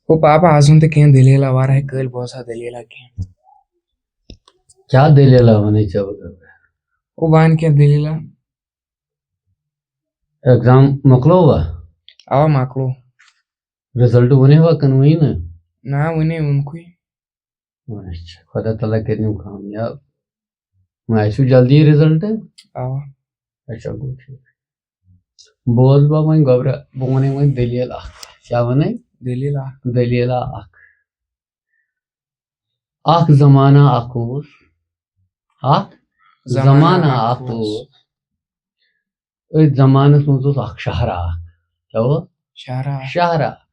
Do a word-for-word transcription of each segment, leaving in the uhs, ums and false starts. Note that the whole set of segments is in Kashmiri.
او پاپا، آز وَن تہٕ کینٛہہ دٔلیٖلہ وَرٲے، کٲلۍ بوزہا دٔلیٖلہ کینٛہہ۔ کیٛاہ دٔلیٖلہ وَنَے ژےٚ بہٕ؟ او بہٕ وَنہٕ کینٛہہ دٔلیٖلہ۔ ایگزام مۄکلووا؟ اَوا، مۄکلو۔ رِزَلٹ وُنیوا کِنہٕ وُنہِ نہٕ؟ نہ، وُنے وُنکُے۔ اچھا، خۄدا تعالیٰ کٔرِنو کامیاب۔ وۄنۍ آسِوٕ جلدی رِزَلٹ؟ اَوا۔ اچھا، گوٚو ٹھیٖک۔ بوز بہٕ وۄنۍ گۄبرا، بہٕ وَنَے وۄنۍ دٔلیٖل اَکھ۔ کیٛاہ وَنَے؟ دٔلیٖل اَکھ۔ دٔلیٖلہ اَکھ۔ اَکھ زمانہ اَکھ اوس۔ اَکھ زمانہ زمانہ اَکھ اَکھ اوس۔ اوس۔ أتھۍ زمانَس منٛز اوس اَکھ شہرا اَکھ۔ کیٛاہ اوس؟ شہرا اَکھ۔ شہرا اَکھ۔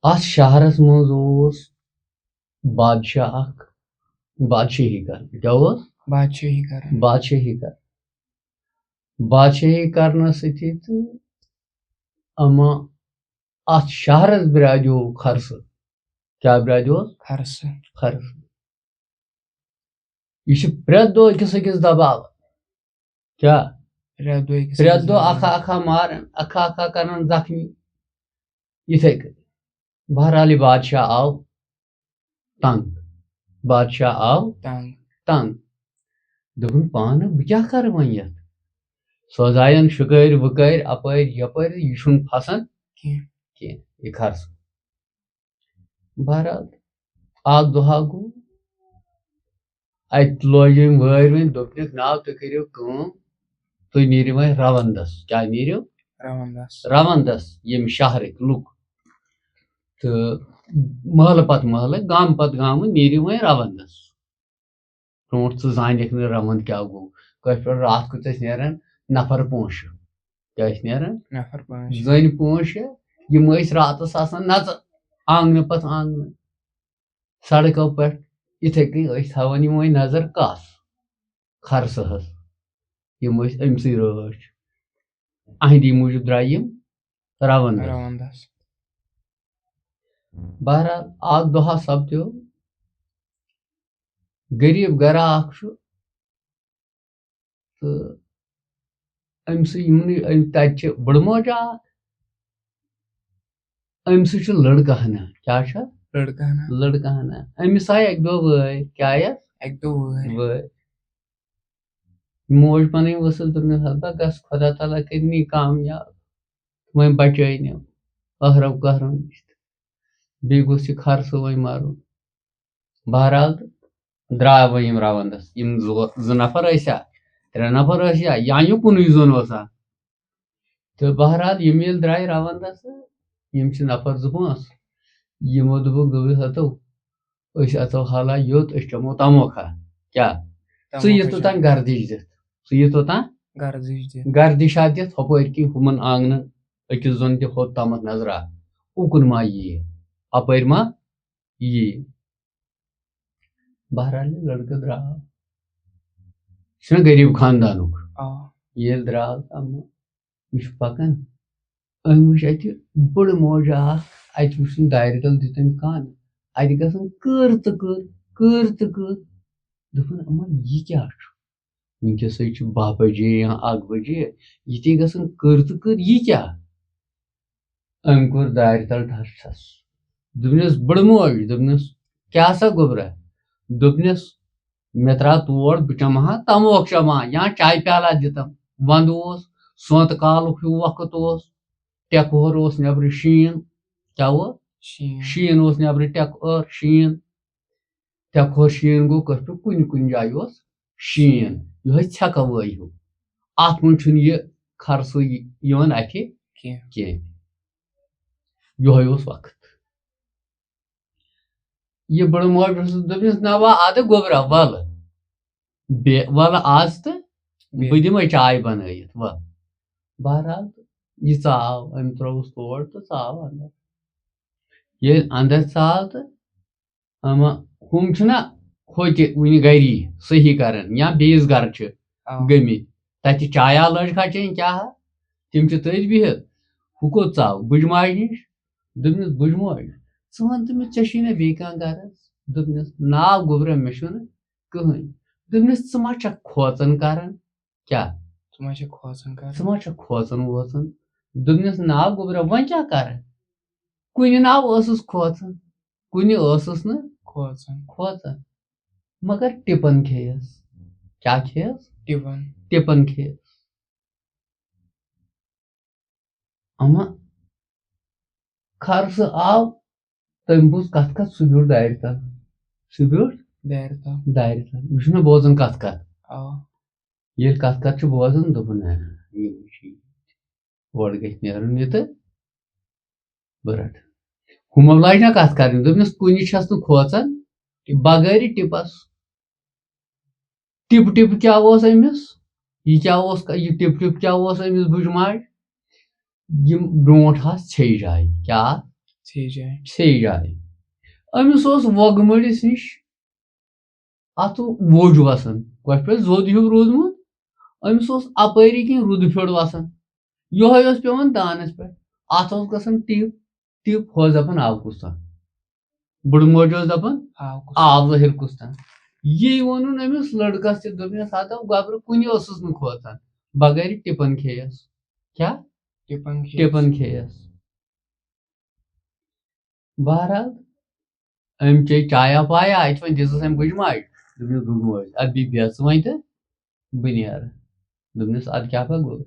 اَتھ شہرَس منٛز اوس بادشاہ اَکھ بادشٲہی کران۔ کیٛاہ اوس؟ بادشٲہی کران۔ بادشٲہی کران۔ بادشٲہی کرنہٕ سۭتی تہٕ اما اَتھ شہرَس برٛادیو خرسہٕ۔ کیٛاہ برٛادیو؟ خرسہٕ۔ خرسہٕ۔ یہِ چھِ پرٛٮ۪تھ دۄہ أکِس أکِس دَباوان۔ کیٛاہ؟ پرٛٮ۪تھ دۄہ أکِس پرٛٮ۪تھ أکِس دۄہ دَباوان۔ اَکھا اَکھا ماران، اَکھا اَکھا کران زخمی۔ یِتھَے کٔنۍ۔ بہرحال، یہِ بادشاہ آو تنگ۔ بادشاہ آو تنگ۔ تنگ۔ دوٚپُن، "پانہٕ بہٕ کیٛاہ کرٕ وۄنۍ یَتھ؟" سوزایَن شُکٲرۍ وُکٲرۍ اَپٲرۍ یَپٲرۍ، یہِ چھُنہٕ پھسان کینٛہہ۔ کینٛہہ۔ یہِ خرسہٕ۔ بہرحال، اَکھ دۄہا گوٚو، اَتہِ لٲج أمۍ وٲرۍ وۄنۍ، دوٚپنَکھ، "ناو تُہۍ کٔرِو کٲم، تُہۍ نیٖرِو وۄنۍ روَندَس۔" کیٛاہ نیٖرِو؟ روَندَس۔ روَندَس، ییٚمہِ شہرٕکۍ لُکھ۔ تہٕ محلہٕ پتہٕ محلہٕ، گامہٕ پتہٕ گامہٕ نیٖرِو وۄنۍ روَندَس۔ برونٛٹھ ژٕ زانکھ نہٕ روَند کیٛاہ گوٚو۔ کٲشِر پٲٹھۍ راتھ کیُتھ ٲسۍ نیران نفر پانٛژھ شےٚ۔ کیٛاہ ٲسۍ نیران؟ نفر پانٛژھ شےٚ۔ زٔنۍ پانٛژھ شےٚ، یِم ٲسۍ راتَس آسان نَژان آنٛگنہٕ پتہٕ آنٛگنہٕ، سڑکو پٮ۪ٹھ۔ یِتھَے کٔنۍ ٲسۍ تھاوان یِم وۄنۍ نظر کَس؟ خرسہٕ حظ۔ یِم ٲسۍ أمۍ سٕے رٲچھ۔ أہنٛدی موٗجوٗب درٛاے یِم روَندَس۔ روَندَس۔ بہرحال، اَکھ دۄہا سپدیو، غریٖب گرا اَکھ چھُ، تہٕ أمۍ سٕے یِمنٕے، أمۍ، تَتہِ چھِ بٕڑٕ موج اَکھ، أمۍ سٕے چھُ لٔڑکہٕ ہنا۔ کیٛاہ چھُ؟ لٔڑکہٕ ہنا۔ لٔڑکہٕ ہنا۔ أمِس آیہِ اَکہِ دۄہ وٲرۍ۔ کیٛاہ آیَس؟ اَکہِ دۄہ وٲرۍ۔ وٲرۍ۔ موج پَنٕنۍ ؤژھٕس، دوٚپنَس، "ہتا گژھ، خۄدا تعالیٰ کٔرِنی کامیاب، وۄنۍ بَچٲینو قہرو قہرو نِش تہٕ بیٚیہِ گوٚژھ یہِ خرسہٕ وۄنۍ مَرُن۔" بہرحال، تہٕ درٛاے وۄنۍ یِم روَندَس۔ یِم زٕ، زٕ نفر ٲسیا، ترٛےٚ نفر ٲسیا، یا یہِ کُنُے زوٚن اوسا؟ تہٕ بہرحال، یِم ییٚلہِ درٛاے روَندَس، یِم چھِ نفر زٕ پانٛژھ، یِمو دوٚپُکھ، دوٚپُکھ، "ہتو، أسۍ اَژو حالا یوٚت، أسۍ چَمو تَموکھا۔" کیٛاہ؟ ژٕ یہِ تَموکھا توٚتام چَمو۔ گردِش دِتھ، ژٕ یہِ توٚتام گردِش دِتھ۔ گردِشا دِتھ ہُپٲرۍ کِنۍ ہُمَن آنٛگنَن أکِس زوٚن تہِ ہوٚت تامَتھ نظرا، اُکُن ما یِیہِ، اَپٲرۍ ما یِیہِ۔ بہرحال، یہِ لٔڑکہٕ درٛاو۔ یہِ چھُنہ غریٖب خاندانُک۔ آ۔ ییٚلہِ درٛاو، اَما یہِ چھُ پَکان۔ أمۍ وٕچھ اَتہِ بٔڑ موجا اَکھ، اَتہِ وٕچھ أمۍ دارِ تَل، دیُت أمۍ کَن۔ اَتہِ گژھان کٔر تہٕ کٔر، کٔر تہٕ کٔر۔ دوٚپُن، "اَما یہِ کیٛاہ چھُ؟ وٕنکیٚسٕے چھُ باہ بجے یا اَکھ بجے، یہِ تہِ گژھان کٔر تہٕ کٔر، یہِ کیٛاہ؟" أمۍ کوٚر دارِ تَل ٹھَس ٹھَس۔ دوٚپنَس، "بٕڑٕ موج"، دوٚپنَس، "کیٛاہ سا گوٚبرا؟" دوٚپنَس، "مےٚ ترٛاو تور، بہٕ چَمہٕ ہا تَموکھ چَمہٕ ہا یا چایہِ پیالہ دِتَم۔" وَندٕ اوس، سونٛتہٕ کالُک ہیوٗ وقت اوس، ٹٮ۪کہٕ ہور اوس نٮ۪برٕ شیٖن۔ کیٛاہ اوس؟ شیٖن۔ شیٖن اوس نٮ۪برٕ، ٹٮ۪کہٕ ٲر، شیٖن۔ ٹٮ۪کہٕ ہور شیٖن گوٚو کٲشِر پٲٹھۍ، کُنہِ کُنہِ جایہِ اوس شیٖن، یِہوٚے ژھٮ۪کہٕ وٲے ہیوٗ۔ اَتھ منٛز چھُنہٕ یہِ خرسہٕ یہِ-، یِوان اَتھِ کینٛہہ۔ کینٛہہ۔ یِہوٚے اوس وقت۔ یہِ بٕڑٕ موج ٲسٕس، دوٚپنَس، "نہ وا، اَدٕ گوٚبرا، وَلہٕ۔ بے-، وَلہٕ آز تہٕ بیٚیہِ۔ بہٕ دِمَے چاے بَنٲیِتھ، وَلہٕ۔" بہرحال، یہِ ژاو، أمۍ ترٛووُس تور تہٕ ژاو اَندَر۔ ییٚلہِ اَندَر ژاو تہٕ اما ہُم چھِنہ ہوٚتہِ وُنہِ گری صحیح کران یا بیٚیِس گرٕ چھِ آ۔ گٔمٕتۍ۔ تَتہِ چایا لٔج کھا چیٚنۍ کیٛاہ ہا؟ تِم چھِ تٔتھۍ بِہِتھ۔ ہُہ کوٚت ژاو؟ بُجہِ ماجہِ نِش۔ دوٚپنَس، "بُجہِ موج، ژٕ وَن تہٕ مےٚ، ژےٚ چھُے نہ بیٚیہِ کانٛہہ غرض؟" دوٚپنَس، "ناو گوٚبرا، مےٚ چھُنہٕ کٕہٕنۍ۔" دوٚپنَس، "ژٕ ما چھَکھ کھوژان کران؟" کیٛاہ؟ ژٕ ما چھَکھ کھوژان کران؟ ژٕ ما چھَکھ کھوژان ووژان؟ دوٚپنَس، "ناو گوٚبرا، وۄنۍ کیٛاہ کرٕ؟" کُنہِ ناو ٲسٕس کھوژان، کُنہِ ٲسٕس نہٕ کھوژان۔ کھوژان، مگر ٹِپن کھیٚیس۔ کیٛاہ کھیٚیس؟ ٹِپن۔ ٹِپن کھیٚیس۔ اما خرسہٕ آو، تٔمۍ بوٗز کتھ کتھ، سُہ بیوٗٹھ دارِ تل۔ سُہ بیوٗٹھ دارِ تل۔ دارِ تل۔ یہِ چھُنہ بوزان کتھ کتھ۔ آ۔ ییٚلہِ کتھ کتھ چھُ بوزان، دوٚپُن، "نہ، یہِ وٕچھ یہِ۔ اورٕ گژھِ نیرُن یہِ تہٕ بہٕ رٹہٕ۔" ہُمو لاج نہ کتھ کرٕنۍ، دوٚپنس، "کُنہِ چھس نہٕ کھوژان، بغٲرِ ٹِپس۔" ٹِپ ٹِپ کیٛاہ اوس أمِس؟ یہِ کیٛاہ اوس، یہِ ٹِپ ٹِپ کیٛاہ اوس أمِس بُجہِ ماجہِ؟ یِم برونٛٹھ آسہٕ ژھیٚیہِ جایہِ۔ کیٛاہ؟ ژھیٚیہِ جایہِ۔ ژھیٚیہِ جایہِ۔ أمِس اوس وۄگہٕ مٔڑِس نِش، اَتھ ووٚج وَسان۔ کۄپھِ پٮ۪ٹھ زوٚد ہیوٗ روٗدمُت۔ أمِس اوس اَپٲری کِنۍ روٗدٕ پھیوٚر وَسان۔ یِہوٚے اوس پٮ۪وان دانَس پٮ۪ٹھ۔ اَتھ اوس گژھان ٹِپ، ٹِپ، ہُہ اوس دَپان، "آو کُس تام؟" بُڈٕ موج ٲس دَپان، "آو کُس؟" "آو ظٲہِر کُس تام۔" یی ووٚنُن أمِس لٔڑکَس تہِ، دوٚپنَس، "ہَتو گۄبرٕ، کُنہِ ٲسٕس نہٕ کھوژان، بغٲرِ ٹِپَن کھیٚیَس۔" کیٛاہ؟ ٹِپَن کھیٚیَس۔ ٹِپَن کھیٚیَس۔ بہرحال، أمۍ چے چایا پایا، اَتہِ وۄنۍ دِژٕس أمۍ بُجہِ ماجہِ۔ دوٚپنَس، "بُجہِ موج، اَدٕ بیٚیہِ بیٚہہ ژٕ وۄنۍ تہٕ بہٕ نیرٕ۔" دوٚپنَس، "اَدٕ کیٛاہ پَتہٕ گوٚو؟"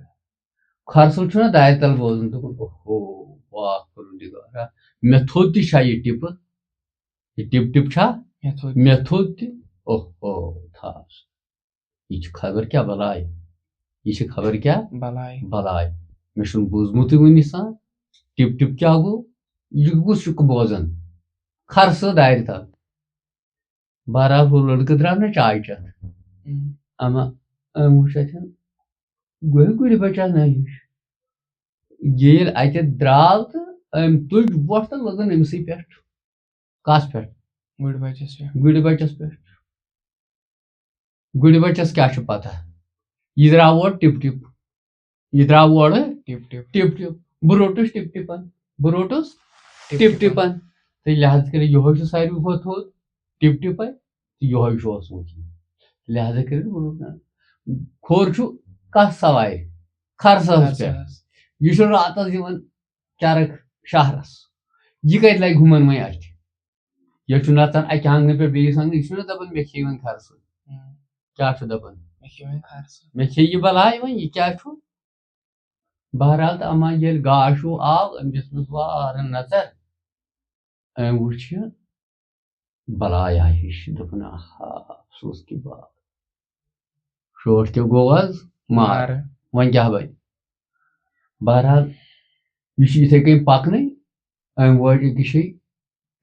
خرسُل چھُنہ دارِ تَل بوزُن، دوٚپُن، "اوہو، واہ پروردگارا، مےٚ تھوٚد تہِ چھا یہِ ٹِپہٕ؟ یہِ ٹِپ ٹِپ چھا مےٚ تھوٚد۔ مےٚ تھوٚد تہِ؟ اوہو، تھاس۔" یہِ چھِ خبر کیٛاہ بلاے۔ یہِ چھِ خبر کیٛاہ بلاے۔ بلاے۔ مےٚ چھُنہٕ بوٗزمُتٕے وُنہِ سان۔ ٹِپ ٹِپ کیٛاہ گوٚو؟ یہِ کُس چھُکھ بوزان؟ خرسہٕ دارِ تل۔ بہرحال، ہُہ لٔڑکہٕ درٛاو نہ چاے چٮ۪تھ۔ ہُم۔ اما أمۍ وُچھ اَتٮ۪ن، گوٚو گُرِ بچا نہ ہیوٚچھ۔ ییٚلہِ اَتہِ درٛاو تہٕ أمۍ تُج وۄٹھ تہٕ لٔگٕن أمِسٕے پٮ۪ٹھ۔ کَس پٮ۪ٹھ؟ گُرِ بَچَس پٮ۪ٹھ۔ گُرِ بَچَس پٮ۪ٹھ۔ گُرِ بَچَس کیٛاہ چھُ پَتہ؟ یہِ درٛاو اورٕ ٹِپ ٹِپ۔ یہِ درٛاو اورٕ ٹِپ ٹِپ۔ Tip tip. بہٕ روٚٹُس ٹِپ ٹِپَن۔ بہٕ روٚٹُس ٹِپ ٹِپ ٹِپَن۔ ٹِپَن۔ تہٕ لہذا کٔرِتھ یِہوٚے چھُ ساروی کھۄتہٕ تھوٚد، ٹِپ ٹِپَے، تہٕ یِہوٚے چھُ اوسمُت یہِ۔ لہذا کٔرِتھ بہٕ روٚٹ نہ۔ کھوٚر چھُ کَتھ سوارِ؟ خرسَس پٮ۪ٹھ۔ خرسَس۔ یہِ چھُ راتَس یِوان چرٕگ شہرَس۔ یہِ کَتہِ لَگہِ ہُمَن وۄنۍ اَتھِ؟ یہِ چھُ نَژان اَکہِ آنٛگنہٕ پٮ۪ٹھ بیٚیِس آنٛگنہٕ، یہِ چھُنہ دَپان، "مےٚ کھیٚیہِ وۄنۍ خرسہٕ۔" ہُم۔ کیٛاہ چھُ دَپان؟ مےٚ کھیٚیہِ وۄنۍ خرسہٕ۔ مےٚ کھیٚیہِ یہِ بَلاے وۄنۍ، یہِ کیٛاہ چھُ؟ بہرحال، تہٕ اَما ییٚلہِ گاش ہیوٗ آو، أمۍ دِژمٕژ وارٕ نظر، أمۍ وُچھ یہِ بَلاے ہِش، دوٚپُن، "آہا، افسوس کی بات۔ شوٹھ تہِ گوٚو آز مارٕ۔ مارٕ۔ وۄنۍ کیٛاہ بَنہِ؟" بہرحال، یہِ چھُ یِتھَے کٔنۍ پَکنٕے، أمۍ وٲج أکِس جایہِ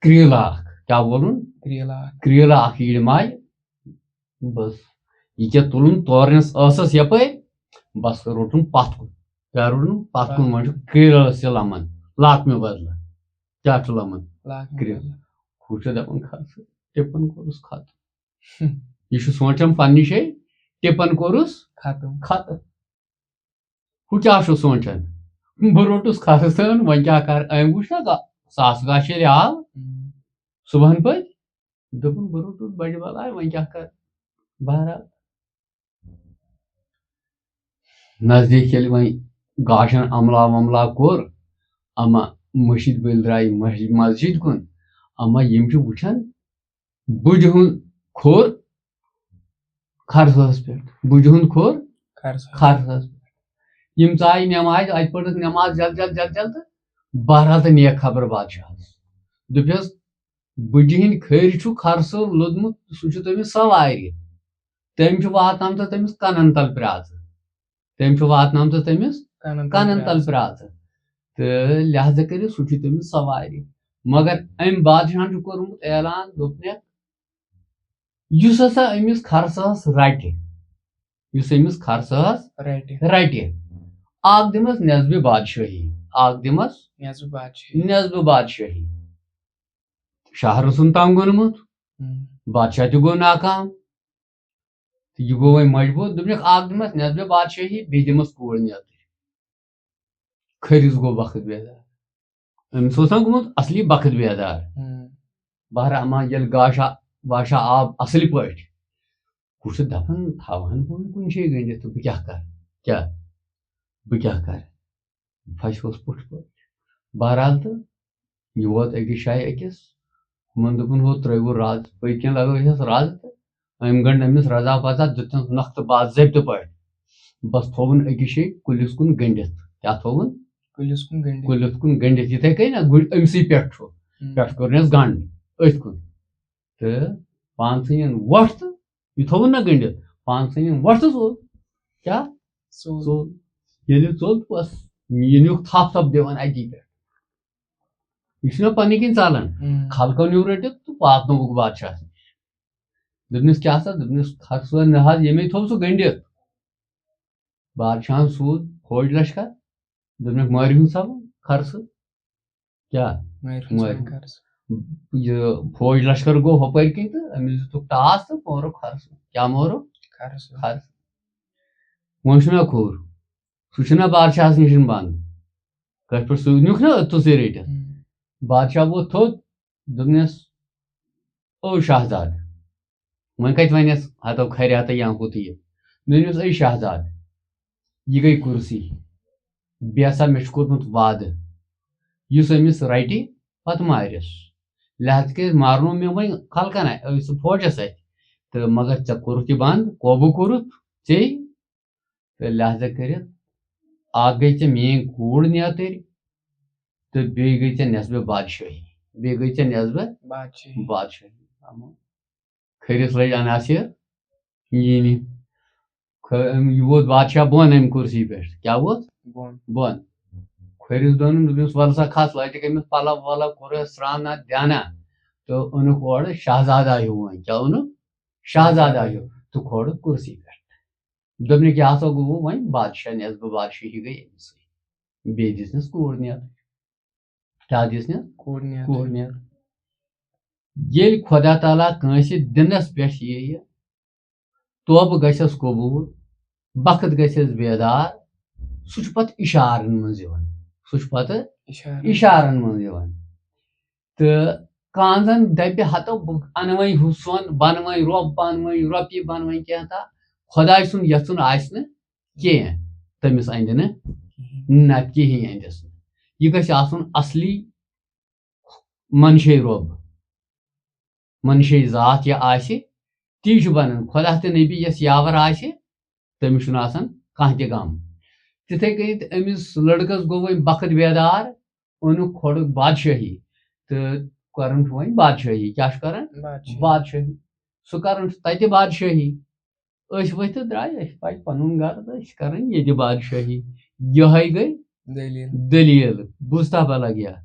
کرٛیٖلہٕ اَکھ۔ کیٛاہ وولُن؟ کرٛیٖلہٕ اَکھ۔ کرٛیٖلہٕ اَکھ ییٚلہِ مایہِ، بَس، یہِ کیٛاہ تُلُن تورنَس ٲسَس یَپٲرۍ، بَس روٚٹُن پَتھ کُن۔ کیٛاہ روٚٹُن؟ پَتھ کُن۔ پَتھ۔ وۄنۍ چھُ کرٛیٖلَس تہِ لَمان، لاتمہِ بدلہٕ۔ کیٛاہ چھُ لَمان؟ لاتمہِ کرٛیٖلہٕ۔ بدلہٕ۔ ہُہ چھُ دَپان، "خرسہٕ، ٹِپَن کوٚرُس ختم۔ ہُم۔ یہِ چھُ سونٛچان پنٛنہِ جایہِ، ٹِپَن کوٚرُس ختم۔ ختم۔" ہُہ کیٛاہ چھُ سونٛچان؟ بہٕ روٚٹُس خرسہٕ، وۄنۍ کیٛاہ کَرٕ؟ أمۍ وٕچھ نہ گا-، ساسہٕ گاش ییٚلہِ آو، ہُم۔ صُبحَن پٔتۍ، دوٚپُن، "بہٕ روٚٹُس بَجہِ بَلاے، وۄنۍ کیٛاہ کَرٕ؟" بہرحال، نزدیٖک ییٚلہِ وۄنۍ گاشَن عملہ وملہ کوٚر، اما مٔشیٖد وٲلۍ درٛاے مَس-، مسجد کُن، اما یِم چھِ وٕچھان، بُجہِ ہُنٛد کھوٚر خرسَس پٮ۪ٹھ، بُجہِ ہُنٛد کھوٚر خرسَس۔ خرسَس پٮ۪ٹھ۔ یِم ژایہِ نٮ۪مازِ، اَتہِ پٔرٕکھ نٮ۪ماز جل جل جل جل تہٕ بہرحال تہٕ نیک خبر بادشاہَس۔ دوٚپہَس، "بُجہِ ہِنٛدۍ کھٔرۍ چھُ خرسہٕ لوٚدمُت، سُہ چھُ تٔمِس سوارِ۔ تٔمۍ چھُ واتناومٕژ تٔمِس کَنَن تَل پرٛاژٕ۔" تٔمۍ چھُ واتناومٕژ تٔمِس کَنَن تَل کَنَن تَل پرٛاژٕ۔ پرٛاژٕ۔ تہٕ لہذا کٔرِتھ سُہ چھُ تٔمِس سوارِ۔ مگر أمۍ بادشاہَن چھُ کوٚرمُت اعلان، دوٚپنَکھ، یُس ہسا أمِس خرسَس رَٹہِ، یُس أمِس خرسَس رَٹہِ۔ رَٹہِ، اَکھ دِمَس نٮ۪صبِ بادشٲہی، اَکھ دِمَس نٮ۪صبِ بادشٲہی۔ نٮ۪صبِ بادشٲہی۔ شہر اوسُن تنگ اوٚنمُت، ہُم۔ بادشاہ تہِ گوٚو ناکام۔ تہٕ یہِ گوٚو وۄنۍ مجبوٗر، دوٚپنَکھ، "اَکھ دِمَس نٮ۪صبِ بادشٲہی، بیٚیہِ دِمَس کوٗر نیتٕر۔" کھٔرِس گوٚو بخت بیدار۔ أمِس اوس نا گوٚمُت اصلی بخت بیدار۔ ہُم۔ بہرحال، اما ییٚلہِ گاشا واشا آو اصل پٲٹھۍ، ہُہ چھُ دپان، "تھاوہن بہٕ وۄنۍ کُنہِ جایہِ گٔنٛڈِتھ تہٕ بہٕ کیٛاہ کرٕ؟ کیٛاہ؟ بہٕ کیٛاہ کرٕ؟" پھسہِ اوس پُٹھۍ پٲٹھۍ۔ بہرحال تہٕ یہِ ووت أکِس جایہِ أکِس، ہُمن دوٚپُن، "ہُہ ترٛٲوِو رز، پٔتۍ کِنۍ لگٲوہس رز تہٕ أمۍ گنٛڈ أمِس رزا پزا، دیُتنس نۄقطہٕ باضٲبطہٕ پٲٹھۍ۔ بس تھووُن أکِس جایہِ کُلِس کُن گٔنٛڈِتھ۔" کیٛاہ تھووُن؟ کُلِس کُن گٔنٛڈِتھ۔ کُلِس کُن گٔنٛڈِتھ، یِتھے کٔنۍ نا گُلۍ أمسٕے پٮ۪ٹھ چھُ، ہُم۔ پٮ۪ٹھ کوٚرنس گنٛڈ أتھۍ کُن۔ تہٕ پانسٕے یِن وۄٹھ تہٕ یہِ تھووُن نا گٔنٛڈِتھ، پانسٕے یِن وۄٹھ تہٕ ژوٚل۔ کیٛاہ؟ ژوٚل۔ ژوٚل۔ ییٚلہِ ژوٚل تہٕ بس، یہِ نیوٗکھ تھپھ تھپھ دِوان اَتی پٮ۪ٹھ۔ یہِ چھُنہ پنٕنۍ کِنۍ ژلان۔ ہُم۔ خلقو نیوٗ رٔٹِتھ تہٕ واتنووُکھ بادشاہس نِش۔ دوٚپنس، "کیٛاہ سا؟" دوٚپنس، "خرسہٕ نہ حظ، ییٚمے تھوٚو سُہ گٔنٛڈِتھ۔" بادشاہن سوٗز فوج لشکر، دوٚپنکھ، "مٲرِو ہُن سا خرسہٕ۔" کیٛاہ؟ مٲرِو ہُن سا مٲرِو۔ خرسہٕ۔ یہِ فوج لشکر گوٚو ہۄپٲرۍ کِنۍ تہٕ أمِس دیُتُکھ ٹاس تہٕ مورُکھ خرسہٕ۔ کیٛاہ مورُکھ؟ خرسہٕ۔ خرسہٕ۔ وۄنۍ چھُنہ کھوٚر، سُہ چھُنہ بادشاہس نِش بنٛد۔ کتھ پٮ۪ٹھ سُہ نیوٗکھ نہ أتھُے رٔٹِتھ۔ ہُم۔ بادشاہ ووٚتھ تھوٚد، دوٚپنس، "او شاہزاد، وۄنۍ کتہِ ونٮ۪س ہتو کھرِ ہتو یا ہُتھ یہِ؟" دوٚپنس، "اے شاہزاد، یہِ گٔے کُرسی، بیٚیہِ ہسا مےٚ چھُ کوٚرمُت وعدٕ، یُس أمِس رٹہِ، پتہٕ مارٮ۪س۔ لہذا کٔرِتھ مارنو مےٚ وۄنۍ خلقن اتھِ، أمِس فوجس اتھِ، تہٕ مگر ژےٚ کوٚرُتھ یہِ بنٛد، قوبوٗ کوٚرُتھ ژےٚ، تہٕ لہذا کٔرِتھ اکھ گٔے ژےٚ میٲنۍ کوٗر نیتٕرۍ، تہٕ بیٚیہِ گٔے ژےٚ نٮ۪صبہِ بادشٲہی، بیٚیہِ گٔے ژےٚ نٮ۪صبہِ بادشاہی۔ بادشٲہی۔" کھٔرِس لٔج عناصر یِنہِ۔ کھٔ-، أمۍ، یہِ ووت بادشاہ بۄن اَمہِ کُرسی پٮ۪ٹھ۔ کیٛاہ ووت؟ بۄن۔ بۄن۔ کھٔرِس دوٚنُن، دوٚپنَس، "وَلہٕ سا کھس۔" لٲجِکھ أمِس پَلو وَلو، کوٚرُس سرٛان اَتھ دیانہ تہٕ اوٚنُکھ اورٕ شاہزادہ ہیوٗ وۄنۍ۔ کیٛاہ اوٚنُکھ؟ شاہزادہ ہیوٗ۔ تہٕ کھولُکھ کُرسی پٮ۪ٹھ۔ دوٚپنَکھ، "یہِ ہسا گوٚو وۄنۍ بادشاہ، نٮ۪صبہٕ بادشٲہی گٔے أمِسٕے۔" بیٚیہِ دِژنَس کوٗر نیتٕرۍ۔ کیٛاہ دِژنَس؟ کوٗر نیتٕرۍ۔ کوٗر نیتٕرۍ۔ ییٚلہِ خۄدا تعالیٰ کٲنٛسہِ دِنَس پٮ۪ٹھ یِیہِ، توبہٕ گژھٮ۪س قبوٗل، بخت گژھٮ۪س بیدار، سُہ چھُ پتہٕ اِشارن منٛز یِوان۔ سُہ چھُ پتہٕ اِشارن۔ اِشارن منٛز یِوان۔ تہٕ کانٛہہ زن دپہِ، "ہتو بہٕ انہٕ وۄنۍ ہُہ سۄن، بنہٕ وۄنۍ رۄب، بنہٕ وۄنۍ رۄپیہِ، بنہٕ وۄنۍ کینٛہہ تہٕ خۄداے سُنٛد یژھُن آسہِ نہٕ کینٛہہ، تٔمِس اندِ نہٕ کِہیٖنۍ۔ نہ کِہیٖنۍ اندٮ۪س نہٕ۔" یہِ گژھِ آسُن اصلی منشے رۄب، منشے ذات یہِ آسہِ، تی چھُ بنان۔ خۄدا تہٕ نبی یَس یاور آسہِ، تٔمِس چھُنہٕ آسان کانٛہہ تہِ غم۔ تِتھے کٔنۍ أمِس لڑکس گوٚو وۄنۍ بخت بیدار، اوٚنُکھ کھولُکھ بادشٲہی تہٕ کران چھُ وۄنۍ بادشٲہی۔ کیٛاہ چھُ کران؟ بادشٲہی۔ بادشٲہی۔ سُہ کران چھُ تتہِ بادشٲہی۔ أسۍ ؤتھۍ تہٕ درٛاے، اَسہِ پَکہِ پَنُن گرٕ تہٕ أسۍ چھِ کران ییٚتہِ بادشٲہی۔ یِہوٚے گٔے دٔلیٖل۔ دٔلیٖل۔ بوٗزتھا بلا گیا؟